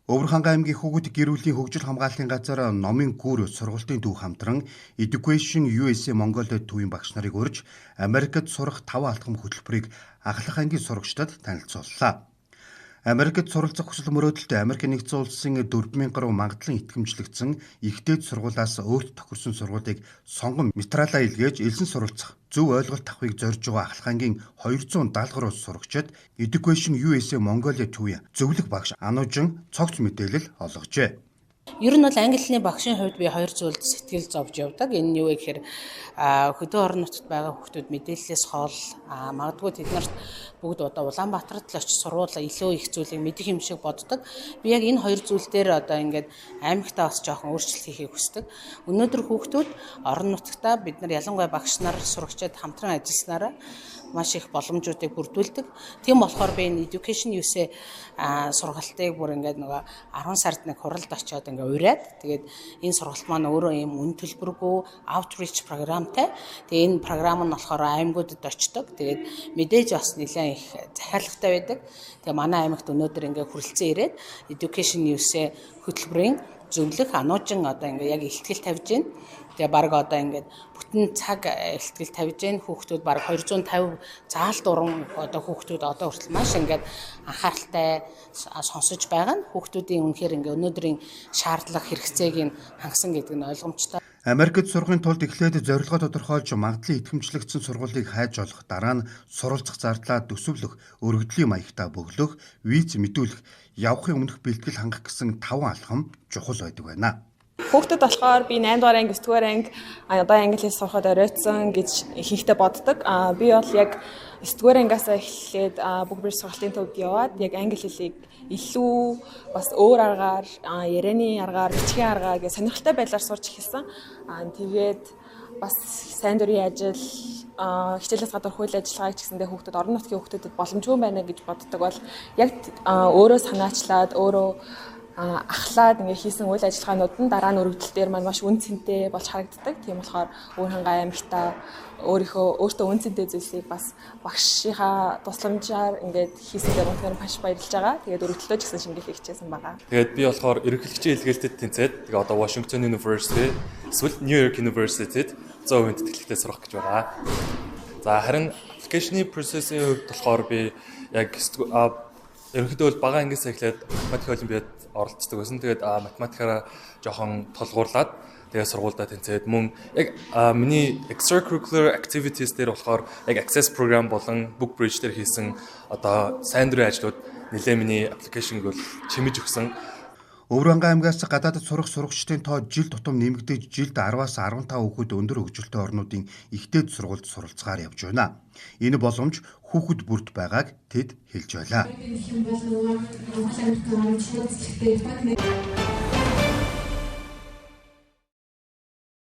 Өвөрхангай аймгийн хүүхэд гэр бүлийн хөгжил хамгааллын газар номын гүр сургалтын төв хамтран Education USA Mongolia төвийн багш нарыг урьж Америкт сурах 5 алхам хөтөлбөрийг ахлах ангийн сурагчдад танилцууллаа. Америкт суралцах хүсэл мөрөөдөлтэй Америк нэгдсэн улсын 4000 гаруй магадлан итгэмжлэгдсэн их дээд сургуулиас өөрт тохирсон сургуулийг сонгон материалаа илгээж элсэн суралцах зөв ойлголт авахыг зорж байгаа ахлах ангийн 270 гаруй сурагчид Education USA Mongolia төвийн зөвлөх багш Анужин цогц мэдээлэл олгожээ. Ер нь бол англи хэлний багшийн хувьд би хоёр зүйлд сэтгэл зовж явдаг. Энэ нь юу вэ гэхээр хөдөө орон нутгад байгаа хүүхдүүд мэдээллээс хол, магадгүй тэд нарт бүгд одоо Улаанбаатарт л очиж сурвал илүү их зүйлийг мэдэх юм шиг боддог. Би яг энэ хоёр зүйл дээр одоо ингээд аймагтаа бас жоохон өөрчлөлт хийхийг хүсдэг. Өнөөдөр хүүхдүүд орон нутгтаа бид нар ялангуяа багш нар сурагчид хамтран ажилласнараа маш их боломжуудыг бүрдүүлдэг. Тийм болохоор би энэ Education USA сургалтыг бүр ингээд нөгөө 10 сард нэг хуралд очиод ингээд ураад, тэгээд энэ сургалт маань өөрөө ийм үн төлбөргүй outreach програмтай. Тэгээд энэ програм нь болохоор аймагуудад очдог. Тэгээд мэдээж бас нэлээд их захиалгатай байдаг. Тэгээд манай аймагт өнөөдөр ингээд хүрэлцэн ирээд Education USA хөтөлбөрийн зөвлөх Ануужин одоо ингээд яг илтгэл тавьж байна. Тэгээ баг одоо ингээд бүтэн цаг илтгэл тавьж байна. Хүүхдүүд баг 250 заалт уран одоо хүүхдүүд одоо хүртэл маш ингээд анхааралтай сонсож байгаа нь хүүхдүүдийн үнэхээр ингээд өнөөдрийн шаардлага хэрэгцээг нь хангасан гэдэг нь ойлгомжтой. Америкт сурахын тулд эхлээд зорилгоо тодорхойлж магадлан итгэмжлэгдсэн сургуулийг хайж олох, дараа нь суралцах зардлаа төсөвлөх, өргөдлийн маягтаа бөглөх, виз мэдүүлэх, явахын өмнөх бэлтгэл хангах гэсэн 5 алхам чухал байдаг байна. Хүүхдүүд болохоор би 8 дугаар анги, 9 дугаар анги одоо англи хэл сурахад оройтсон гэж ихэнхдээ боддог. Би бол яг 9 дугаар ангиасаа эхлээд Book Bridge сургалтын төвд яваад яг англи хэлийг илүү бас өөр аргаар, ярианы аргаар, бичгийн аргаар гэх сонирхолтой байдлаар сурч эхэлсэн. Тэгээд бас сайн дурын ажил, хичээлээс гадуурх үйл ажиллагааг ч гэсэндээ хүүхдүүд орон нутгийн хүүхдүүдэд боломжгүй байна гэж боддог бол яг өөрөө санаачлаад өөрөө ахлаад ингээ хийсэн үйл ажиллагаанууд нь дараа нь өргөдөл дээр маань маш үн цэнтэй болж харагддаг. Тийм болохоор Өвөрхангай аймагтаа өөртөө үн цэнтэй зүйлсийг бас багшийнхаа тусламжаар ингээд хийсэндээ үнэхээр маш баярлж байгаа. Тэгээд өргөдөлтөө ч гэсэн шингээх хичээсэн байгаа. Тэгээд би болохоор ерөнхийлөгчийн илгээлтэд тэнцээд тэгээд одоо Washington University эсвэл New York University-д 100% тэтгэлэгтэй сурах гэж байгаа. За харин application-ы process-ийн хувьд болохоор би яг ерөнхийдөө бол бага ангиас эхлээд математик олимпиад оролцдог байсан. Тэгээд математикаараа жоохон тулгуурлаад тэгээд сургуульдаа тэнцээд мөн яг миний extracurricular activities дээр болохоор яг access program болон Book Bridge дээр хийсэн одоо сайн дурын ажлууд нэлээ миний application-ыг бол чимэж өгсөн. Өвөрхангай аймгаас гадаадд сурах сурагчдын тоо жил тутам нэмэгдэж жилд 10-аас 15 хүүхэд өндөр хөгжилтэй орнуудын их дээд сургуульд суралцахаар явж байна. Энэ боломж хүүхэд бүрт байгааг тэд хэлж байлаа. Гэх юм бол нөгөө Монгол Америкийн орон шууд